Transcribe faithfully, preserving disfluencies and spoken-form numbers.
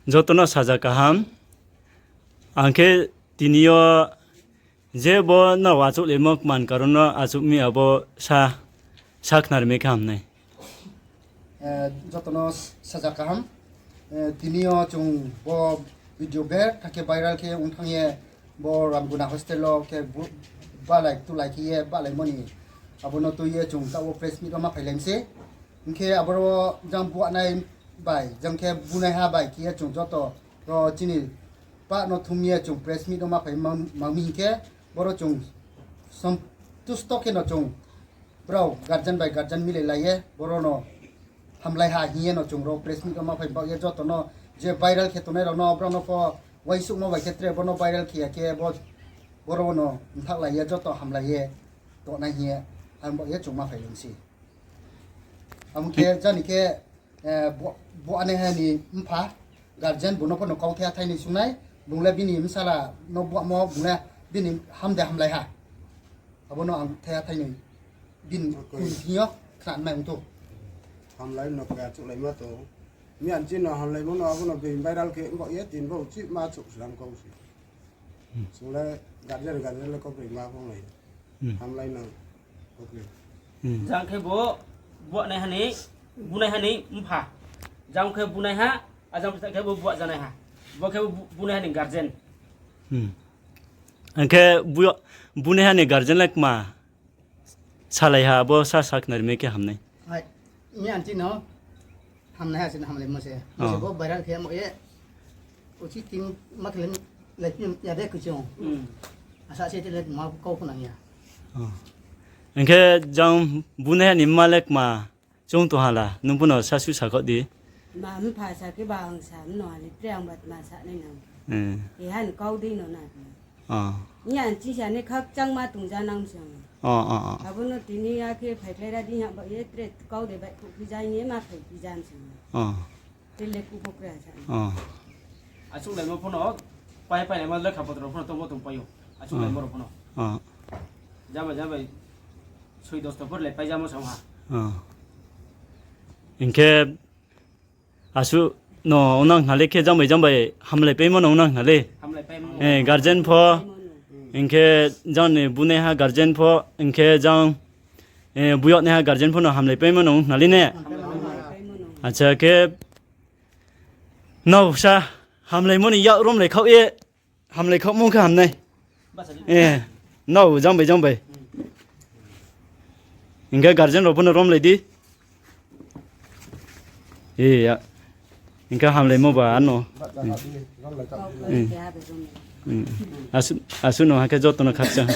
Joto no saja kaham. Ang khe tini yo je bo no achouhlaimo kman karon no achouh mi abo sa, sa khnarmi khe ham nai. Eh, joto no saja kaham. Eh, tini yo chung bo video ber thang khe viral khe ong thanng ye bo Ramguna hostel wo khe bu-, balai tulai khe ye balaimo ni abo no tui ye chung taoh wo press meet wo ma phailai mi se. Hing khe aboro jang buahnai bai, jang khe bunaiha bai khe ye chung joto ro chini pah no thum ye chung press meet wo ma phai mang, mang mi hing khe, boro chung santusto khe no chung brao guardian bai guardian milai lai ye, boro no hamlai ha hing ye no chung ro press meet wo ma phai baoh ye joto no je viral khe tongnai rao no, brao no pho uaingsouhmo bai khe tre bo no viral khe ya khe bo, boro no mthaohlai ye joto hamlai ye tongnai hing ye, ang baoh ye chung ma phai lung se. Amo khe jani khe, eh, bo-, buahnaiha ni mpha, guardian bung no pho no kauthai thai ni sungnai, bung le bini bsala no buahmo, bung le bini ham de hamlai ha. Abo no ang thai thai ni bini Ok. Bini thing yo khna mai ong thou. Hamlai no kaya chouhlaima tong. Miyan chini hamlaimo no abo no being viral khe baoh ye tin bo chih ma chouh slam kau se. Chung le guardian, guardian le kau broi ma phonglai. Hmm. Hamlai no. Ok. Hmm. Jang khe bo buahnaiha ni, bunaiha ni mpha. Jang khe bunaiha, ajang khe bo buah janaiha. Bo khe bo bu-, bunaiha ni guardian. Hmm. Ang khe bu-, bunaiha ni guardian le kma salai ha, bo sa sakhnari mi khe hamnai. Hai, miyan chini hamnai ha, chini hamlaimo se. Mo se Oh. Bo viral khe mo ye. Uchi ting ma khe le lai phi ya de kuchung. Hmm. Asa se te le ma kau khna ya. Oh. Ang khe jang bunaiha ni mma le kma chung tong hala, nung pho no sasu sakho di. Ma mpha sa khe ba ang sa mno ali tre ang bat ma sa nai nang. Hmm. Eha ni kau dei no na. Oh. Miyan chini sa ni khakchangma tong ja nang sang. Oh, oh, oh. Abo no tini ya khe phaikhlai ra di ha ba ye tre kau de bai khu phi ja ye ma phai phi ja sang. Oh. Tele ku bo kra sa. Oh. Achouhlaimo pho no, pai pai laimo lekha potro pho no tongmo tong pai ou. Achouhlaimo Oh. Rao pho no. Oh. Jama jama soi dos to por le pai jamo sa ha. Oh. Hing khe Asuh no onang khna le khe jang bai jang bai hamlai paimo no onang khna le. Hamlai paimo. Eh, guardian pho, hing khe jang ni bunaiha guardian pho, hing khe jang, eh, buyag naiha guardian pho no hamlai paimo no ong khna le ne. Hamlai paimo no. Acha khe, nrao sa hamlaimo ni yak rom lai khaoh ye, hamlai khaohmo khe hamnai. Eh, nrao jang bai jang bai. Hing khe guardian rao pho no romlai di. Eh, ya. Hing khe hamlaimo ba ano. Hmm. Hmm. Asuh, asuh no ha khe joto no khakchang.